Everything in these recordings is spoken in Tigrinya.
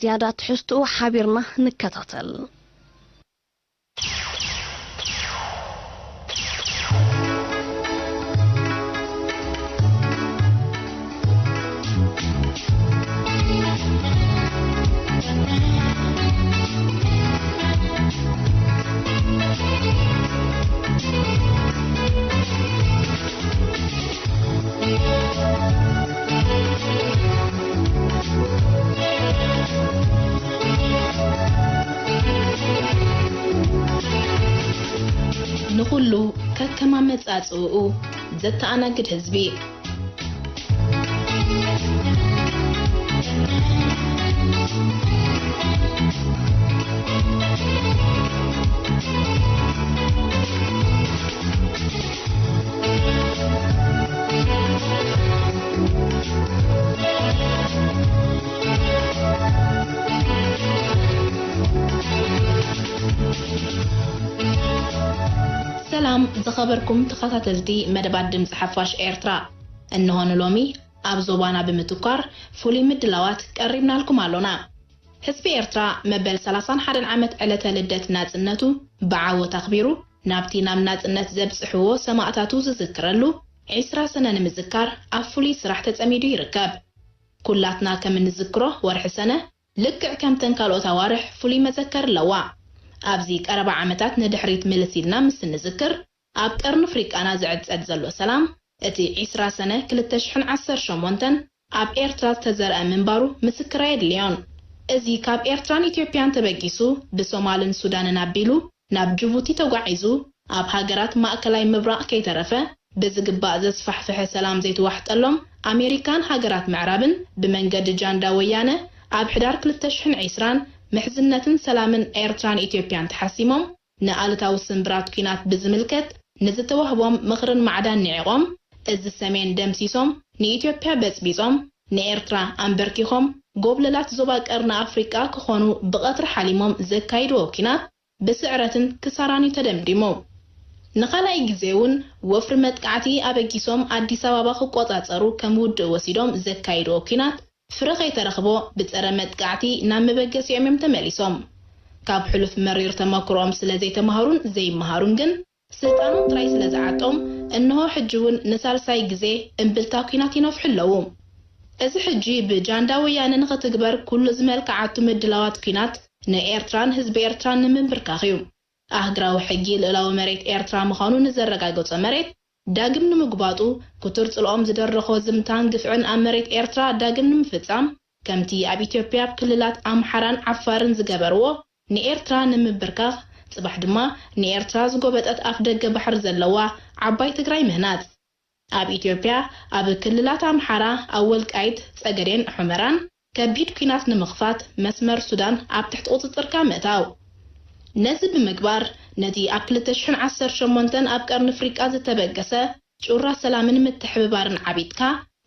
ዝያዳ ትሕዝትኡ ሓቢርና ንከታተል። ንኹሉ ከከም ኣመጻጽእኡ ዘተኣናግድ ህዝቢ። ሰላም ዝኸበርኩም ተኸታተልቲ መደባት ድምፂ ሓፋሽ ኤርትራ፣ እንሆ ንሎሚ ኣብ ዞባና ብምትኳር ፍሉይ ምድላዋት ቀሪብናልኩም ኣሎና። ህዝቢ ኤርትራ መበል ሰላሳን ሓደን ዓመት ዕለተ ልደት ናጽነቱ ብዓወት ኣኽቢሩ፣ ናብቲ ናብ ናጽነት ዘብጽሕዎ ሰማእታቱ ዝዝክረሉ ዒስራ ሰነ ንምዝካር ኣብ ፍሉይ ስራሕ ተጸሚዱ ይርከብ። ኩላትና ከም እንዝክሮ፣ ወርሒ ሰነ ልክዕ ከምተን ካልኦት ኣዋርሕ ፍሉይ መዘከር ኣለዋ። ኣብዚ ቀረባ ዓመታት ንድሕሪት ምልስ ኢልና ምስ እንዝክር፣ ኣብ ቀርኒ ኣፍሪቃና ዝዕጸድ ዘሎ ሰላም፣ እቲ ዒስራ ሰነ ክልተ ሽሕን ዓሰርተ ሸሞንተን ኣብ ኤርትራ ዝተዘርአ ምንባሩ ምስክር ኣየድልዮን። እዚ ካብ ኤርትራን ኢትዮጵያን ተበጊሱ ብሶማልን ሱዳንን ኣቢሉ ናብ ጅቡቲ ተጓዒዙ፣ ኣብ ሃገራት ማእከላይ ምብራቕ ከይተረፈ ብዝግባእ ዘስፋሕፍሐ ሰላም ዘይተዋሕጠሎም ኣሜሪካን ሃገራት ምዕራብን፣ ብመንገዲ ጃንዳ ወያነ ኣብ ሕዳር ክልተ ሽሕን ዒስራን ምሕዝነትን ሰላምን ኤርትራን ኢትዮጵያን ተሓሲሞም፣ ንኣሉታዊ ስምብራት ኲናት ብዝምልከት ንዝተዋህቦም ምኽርን ማዕዳን ንዒቖም፣ እዚ ሰሜን ደምሲሶም፣ ንኢትዮጵያ በጽቢጾም፣ ንኤርትራ ኣንበርኪኾም፣ ጎብለላት ዞባ ቀርኒ ኣፍሪቃ ክኾኑ ብቐትሪ ሓሊሞም ዘካይድዎ ኲናት ብስዕረትን ክሳራን እዩ ተደምዲሙ። ንኻልኣይ ግዜ እውን ወፍሪ መጥቃዕቲ ኣበጊሶም ኣዲስ ኣበባ ክቆጻጸሩ ከም ውድእ ወሲዶም ዘካይድዎ ኲናት ፍረ ከይተረኽቦ ብጸረ መጥቃዕቲ ናብ መበገሲኦም እዮም ተመሊሶም። ካብ ሕሉፍ መሪር ተመክሮኦም ስለ ዘይተማሃሩን ዘይመሃሩን ግን ስልጣኖም ጥራይ ስለ ዝዓጦም፣ እንሆ ሕጂ እውን ንሳልሳይ ግዜ እምብልታ ኲናት ይነፍሑ ኣለዉ። እዚ ሕጂ ብጃንዳ ወያነ ንኽትግበር ኩሉ ዝመልክዓቱ ምድላዋት ኲናት ንኤርትራን ህዝቢ ኤርትራን ንምንብርካኽ እዩ። ኣህግራዊ ሕጊ ልኡላዊ መሬት ኤርትራ ምዃኑ ንዘረጋገጾ መሬት ዳግም ንምጉባጡ፣ ክቱር ጽልኦም ዝደረኾ ዝምታን ግፍዕን ኣብ መሬት ኤርትራ ዳግም ንምፍጻም፣ ከምቲ ኣብ ኢትዮጵያ ኣብ ክልላት ኣምሓራን ዓፋርን ዝገበርዎ፣ ንኤርትራ ንምብርካኽ፣ ጽባሕ ድማ ንኤርትራ ዝጎበጠት ኣፍደገ ባሕሪ ዘለዋ ዓባይ ትግራይ ምህናጽ። ኣብ ኢትዮጵያ፣ ኣብ ክልላት ኣምሓራ፣ ኣብ ወልቃይት፣ ጸገዴን ሑመራን ከቢድ ኲናት ንምኽፋት መስመር ሱዳን ኣብ ትሕቲ ቁጽጽርካ ምእታው። ነዚ ብምግባር፣ ነቲ ኣብ ክልተ ሽሕን ዓሰርተ ሸሞንተን ኣብ ቀርኒ ኣፍሪቃ ዝተበገሰ ጩራ ሰላምን ምትሕብባርን ዓቢጥካ፣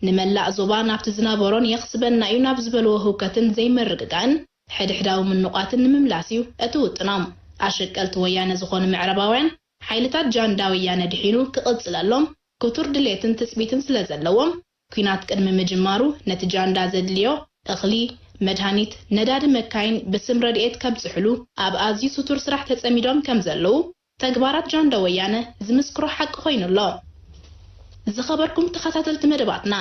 ንመላእ ዞባ ናብቲ ዝነበሮን የኽስበና እዩ ናብ ዝበልዎ ህውከትን ዘይምርግጋእን ሕድሕዳዊ ምንቋትን ንምምላስ እዩ እቲ ውጥኖም። ኣሸቀልቲ ወያነ ዝኾኑ ምዕራባውያን ሓይልታት ጃንዳ ወያነ ድሒኑ ክቕጽለሎም ክቱር ድሌትን ትጽቢትን ስለ ዘለዎም፣ ኲናት ቅድሚ ምጅማሩ ነቲ ጃንዳ ዘድልዮ እኽሊ፣ መድሃኒት፣ ነዳዲ መካይን ብስም ረድኤት ከብጽሕሉ ኣብ ኣዝዩ ስቱር ስራሕ ተጸሚዶም ከም ዘለዉ ተግባራት ጃንዳ ወያነ ዝምስክሮ ሓቂ ኮይኑ ኣሎ። ዝኸበርኩም ተኸታተልቲ መደባትና፣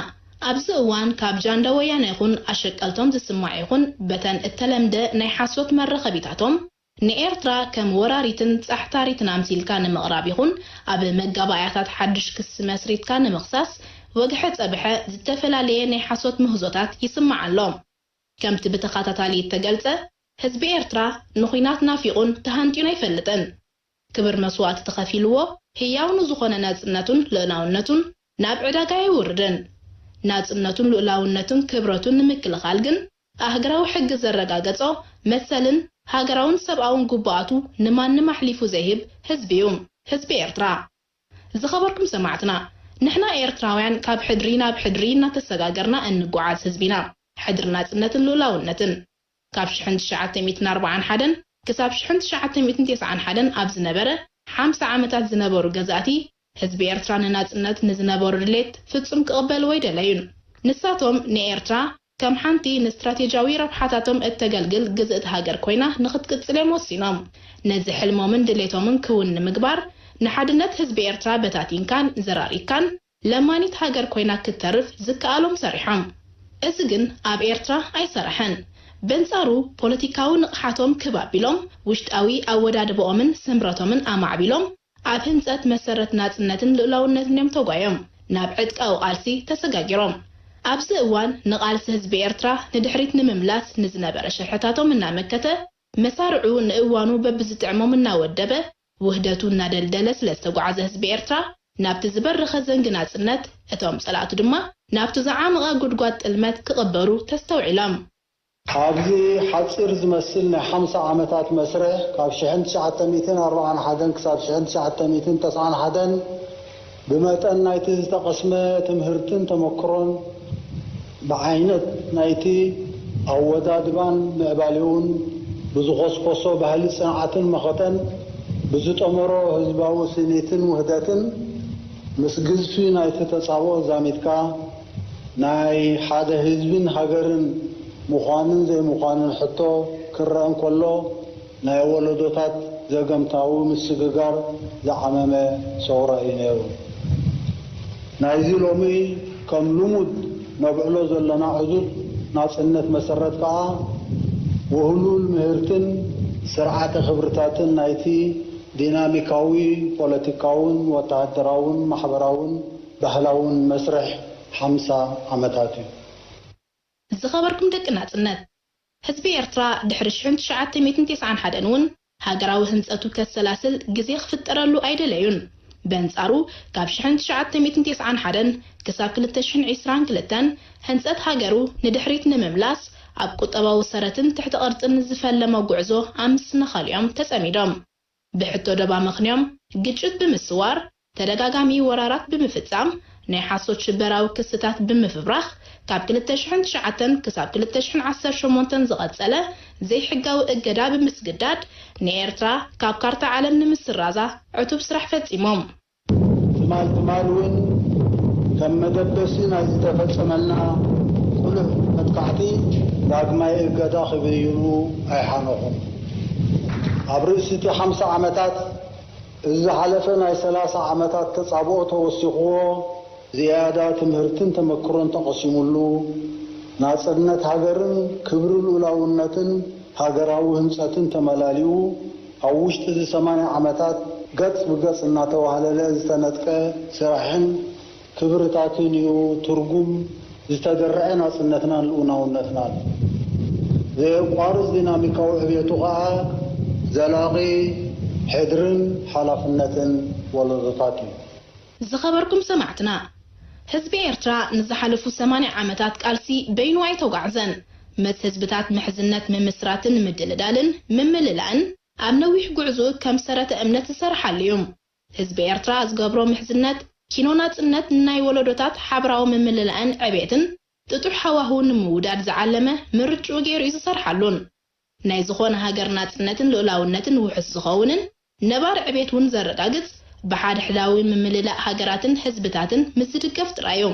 ኣብዚ እዋን ካብ ጃንዳ ወያነ ይኹን ኣሸቀልቶም ዝስማዕ ይኹን በተን እተለምደ ናይ ሓሶት መራኸቢታቶም ንኤርትራ ከም ወራሪትን ጻሕታሪትን ኣምሲልካ ንምቕራብ ይኹን ኣብ መጋባእያታት ሓድሽ ክሲ መስሪትካ ንምኽሳስ ወግሐ ጸብሐ ዝተፈላለየ ናይ ሓሶት ምህዞታት ይስማዕ ኣሎ። ከምቲ ብተኸታታሊ እተገልጸ፣ ህዝቢ ኤርትራ ንኹናት ናፊቑን ተሃንጥዩን ኣይፈልጥን። ክብር መስዋእቲ ተኸፊልዎ ህያው ንዝኾነ ናጽነቱን ልኡላውነቱን ናብ ዕዳጋ ኣይውርድን። ናጽነቱን ልኡላውነቱን ክብረቱን ንምክልኻል ግን ኣህግራዊ ሕጊ ዘረጋገጾ መሰልን ሃገራውን ሰብኣውን ግቡኣቱ ንማንም ኣሕሊፉ ዘይህብ ህዝቢ እዩ፣ ህዝቢ ኤርትራ። ዝኸበርኩም ሰማዕትና፣ ንሕና ኤርትራውያን ካብ ሕድሪ ናብ ሕድሪ እናተሰጋገርና እንጓዓዝ ህዝቢ ኢና። ሕድሪ ናጽነትን ልኡላውነትን። ካብ ሽሕን ትሽዓተ ሚእትን ኣርብዓን ሓደን ክሳብ ሽሕን ትሽዓተ ሚእትን ተስዓን ሓደን ኣብ ዝነበረ ሓምሳ ዓመታት ዝነበሩ ገዛእቲ፣ ህዝቢ ኤርትራ ንናጽነት ንዝነበሮ ድሌት ፍጹም ክቕበልዎ ኣይደለዩን። ንሳቶም ንኤርትራ ከም ሓንቲ ንስትራቴጂያዊ ረብሓታቶም እተገልግል ግዝእቲ ሃገር ኮይና ንኽትቅጽል እዮም ወሲኖም። ነዚ ሕልሞምን ድሌቶምን ክውን ንምግባር፣ ንሓድነት ህዝቢ ኤርትራ በታቲንካን ዘራሪግካን፣ ለማኒት ሃገር ኮይና ክትተርፍ ዝከኣሎም ሰሪሖም። እዚ ግን ኣብ ኤርትራ ኣይሰረሐን። በንጻሩ፣ ፖለቲካዊ ንቕሓቶም ክብ ኣቢሎም፣ ውሽጣዊ ኣወዳድባኦምን ስምረቶምን ኣማዕቢሎም፣ ኣብ ህንጸት መሰረት ናጽነትን ልኡላውነትን እዮም ተጓዮም፣ ናብ ዕጥቃዊ ቃልሲ ተሰጋጊሮም። ኣብዚ እዋን፣ ንቓልሲ ህዝቢ ኤርትራ ንድሕሪት ንምምላስ ንዝነበረ ሽርሕታቶም እናመከተ፣ መሳርዑ ንእዋኑ በብዝጥዕሞም እናወደበ፣ ውህደቱ እናደልደለ ስለ ዝተጓዓዘ ህዝቢ ኤርትራ፣ ናብቲ ዝበረኸ ዘንጊ ናጽነት፣ እቶም ጸላእቱ ድማ ናብቲ ዝዓመቐ ጉድጓድ ጥልመት ክቕበሩ ተስተውዒሎም። ኣብዚ ሓጺር ዝመስል ናይ ሓምሳ ዓመታት መስርሕ፣ ካብ ሽሕን ትሽዓተ ሚእትን ኣርባዓን ሓደን ክሳብ ሽሕን ትሽዓተ ሚእትን ተስዓን ሓደን፣ ብመጠን ናይቲ ዝተቐስመ ትምህርትን ተመክሮን፣ ብዓይነት ናይቲ ኣወዳድባን ምዕባሌኡን፣ ብዝኾስኮሶ ባህሊ ጽንዓትን መኸተን፣ ብዝጠመሮ ህዝባዊ ስኒትን ውህደትን፣ ምስ ግዝፊ ናይቲ ተጻብኦ ዛሚድካ፣ ናይ ሓደ ህዝብን ሃገርን ምዃንን ዘይምዃንን ሕቶ ክረአ እንከሎ፣ ናይ ወለዶታት ዘገምታዊ ምስግጋር ዝዓመመ ሰውራ እዩ ነይሩ። ናይዚ ሎሚ ከም ልሙድ ነብዕሎ ዘለና ዕዙዝ ናጽነት መሰረት ከኣ፣ ውህሉል ምህርትን ስርዓተ ክብርታትን ናይቲ ዲናሚካዊ ፖለቲካውን ወተሃደራውን ማሕበራውን ባህላውን መስርሕ ሓምሳ ዓመታት እዩ። ዝኸበርኩም ደቂ ናጽነት፣ ህዝቢ ኤርትራ ድሕሪ ሽሕን ትሽዓተ ሚእትን ተስዓን ሓደን እውን ሃገራዊ ህንጸቱ ከሰላስል ግዜ ክፍጠረሉ ኣይደለዩን። በንጻሩ፣ ካብ ሽሕን ትሽዓተ ሚእትን ተስዓን ሓደን ክሳብ ክልተ ሽሕን ዕስራን ክልተን ህንጸት ሃገሩ ንድሕሪት ንምምላስ፣ ኣብ ቁጠባዊ ሰረትን ትሕተ ቅርጽን ዝፈለመ ጉዕዞ ኣብ ምስንኻል እዮም ተጸሚዶም። ብሕቶ ዶብ ኣመኽንዮም፣ ግጭት ብምስዋር፣ ተደጋጋሚ ወራራት ብምፍጻም፣ ናይ ሓሶት ሽበራዊ ክስታት ብምፍብራኽ፣ ካብ ክልተ ሽሕን ትሽዓተን ክሳብ ክልተ ሽሕን ዓሰርተ ሸሞንተን ዝቐጸለ ዘይሕጋዊ እገዳ ብምስግዳድ፣ ንኤርትራ ካብ ካርታ ዓለም ንምስራዛ ዕቱብ ስራሕ ፈጺሞም። ትማል ትማል እውን ከም መደበሲ ናይ ዝተፈጸመልና ቅሉዕ መጥቃዕቲ ዳግማይ እገዳ ክብይኑ ኣይሓነኹን። ኣብ ርእሲ እቲ ሓምሳ ዓመታት፣ እዚ ዝሓለፈ ናይ ሰላሳ ዓመታት ተጻብኦ ተወሲኽዎ፣ ዝያዳ ትምህርትን ተመክሮን ተቐሲሙሉ፣ ናጽነት ሃገርን ክብሪ ልኡላውነትን ሃገራዊ ህንጸትን ተመላሊኡ፣ ኣብ ውሽጢ እዚ ሰማንያ ዓመታት ገጽ ብገጽ እናተዋህለለ ዝተነጥቀ ስራሕን ክብርታትን እዩ ትርጉም ዝተደርዐ ናጽነትናን ልኡላውነትናን። ዘየቋርጽ ዲናሚካዊ ዕብየቱ ኸኣ ዘላቒ ሕድርን ሓላፍነትን ወለዶታት እዩ። ዝኸበርኩም ሰማዕትና፣ ህዝቢ ኤርትራ ንዝሓለፉ ሰማንያ ዓመታት ቃልሲ በይኑ ኣይተጓዕዘን። ምስ ህዝብታት ምሕዝነት ምምስራትን ምድልዳልን ምምልላእን ኣብ ነዊሕ ጉዕዞኡ ከም ሰረተ እምነት ዝሰርሓሉ እዩ። ህዝቢ ኤርትራ ዝገብሮ ምሕዝነት፣ ኪኖ ናጽነት ንናይ ወለዶታት ሓበራዊ ምምልላእን ዕቤትን ጥጡሕ ሃዋህው ንምውዳድ ዝዓለመ ምርጭኡ ገይሩ እዩ ዝሰርሓሉን። ናይ ዝኾነ ሃገር ናጽነትን ልኡላውነትን ውሑስ ዝኸውንን ነባሪ ዕቤት እውን ዘረጋግጽ ብሓድሕዳዊ ምምልላእ ሃገራትን ህዝብታትን ምስ ዝድገፍ ጥራይ እዩ።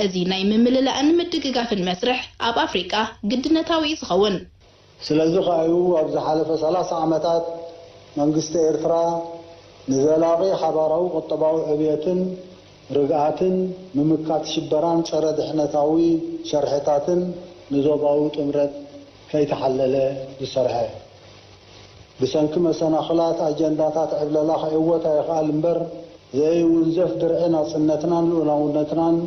እዚ ናይ ምምልላእን ምድግጋፍን መስርሕ ኣብ ኣፍሪቃ ግድነታዊ እዩ ዝኸውን። ስለዚ ከኣ እዩ ኣብ ዝሓለፈ ሰላሳ ዓመታት መንግስቲ ኤርትራ ንዘላቒ ሓባራዊ ቁጠባዊ ዕብየትን ርግኣትን፣ ምምካት ሽበራን ጸረ ድሕነታዊ ሸርሕታትን ንዞባዊ ጥምረት ከይተሓለለ ዝሰርሐ። ብሰንኪ መሰናኽላት ኣጀንዳታት ዕብለላ ክዕወት ኣይኽኣል እምበር፣ ዘይውንዘፍ ድርዒ ናጽነትናን ልኡላውነትናን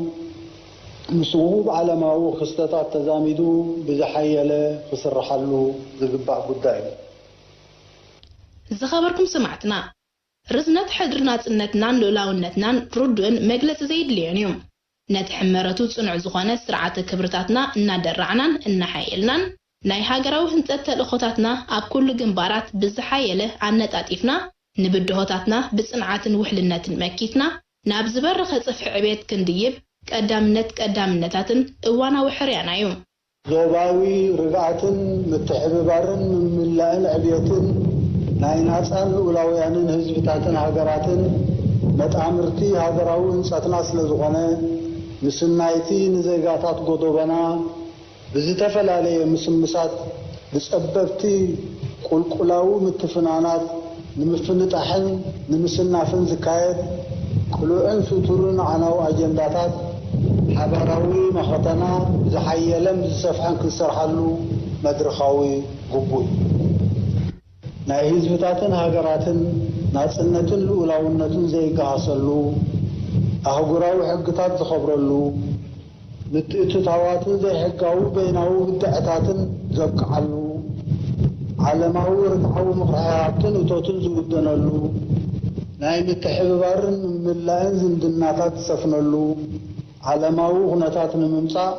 ምስ ውሁብ ዓለማዊ ክስተታት ተዛሚዱ ብዝሓየለ ክስርሓሉ ዝግባእ ጉዳይ እዩ። ዝኸበርኩም ሰማዕትና፣ ርዝነት ሕድሪ ናጽነትናን ልኡላውነትናን ርዱእን መግለጺ ዘይድልዮን እዩ። ነቲ ሕመረቱ ጽኑዕ ዝኾነ ስርዓተ ክብርታትና እናደራዕናን እናሓየልናን፣ ናይ ሃገራዊ ህንጸት ተልእኾታትና ኣብ ኩሉ ግንባራት ብዝሓየለ ኣነጣጢፍና፣ ንብድሆታትና ብጽንዓትን ውሕልነትን መኪትና፣ ናብ ዝበረኸ ጽፍሒ ዕቤት ክንድይብ ቀዳምነት ቀዳምነታትን እዋናዊ ሕርያና እዩ። ዞባዊ ርግኣትን ምትሕብባርን ምምላእን ዕብየትን ናይ ናጻን ልኡላውያንን ህዝብታትን ሃገራትን መጣምርቲ ሃገራዊ ህንጸትና ስለ ዝኾነ፣ ምስናይቲ ንዜጋታት ጎዶቦና ብዝተፈላለየ ምስምሳት ብጸበብቲ ቁልቁላዊ ምትፍናናት ንምፍንጣሕን ንምስናፍን ዝካየድ ቅሉዕን ስቱርን ኣዕናዊ ኣጀንዳታት ሓባራዊ መኸተና ብዝሓየለን ብዝሰፍሐን ክንሰርሓሉ መድረኻዊ ግቡእ እዩ። ናይ ህዝብታትን ሃገራትን ናጽነትን ልኡላውነትን ዘይገሃሰሉ፣ ኣህጉራዊ ሕግታት ዝኸብረሉ፣ ምትእትታዋትን ዘይሕጋዊ በይናዊ ብድዐታትን ዘብቅዓሉ፣ ዓለማዊ ርትዓዊ ምቕርሕራብትን እቶትን ዝውደነሉ፣ ናይ ምትሕብባርን ምምላእን ዝምድናታት ዝሰፍነሉ ዓለማዊ ኩነታት ንምምጻእ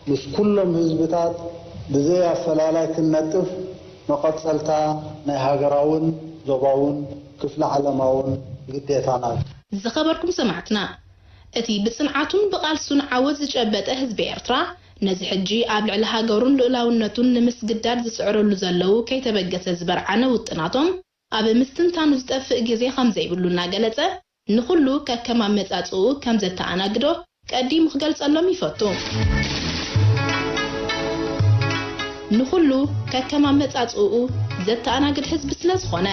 ምስ ኩሎም ህዝብታት ብዘይ ኣፈላላይ ክንነጥፍ መቐጸልታ ናይ ሃገራውን ዞባውን ክፍለ ዓለማውን ግዴታና እዩ። ዝኸበርኩም ሰማዕትና፣ እቲ ብጽንዓቱን ብቓልሱን ዓወት ዝጨበጠ ህዝቢ ኤርትራ፣ ነዚ ሕጂ ኣብ ልዕሊ ሃገሩን ልኡላውነቱን ንምስግዳድ ዝጽዕረሉ ዘለዉ ከይተበገሰ ዝበርዓነ ውጥናቶም፣ ኣብ ምስትንታኑ ዝጠፍእ ግዜ ከም ዘይብሉ እናገለጸ፣ ንኹሉ ከከም ኣመጻጽኡ ከም ዘተኣናግዶ ቀዲሙ ክገልጸሎም ይፈቱ። ንኹሉ ከከም ኣመጻጽኡ ዘተኣናግድ ህዝቢ ስለ ዝኾነ።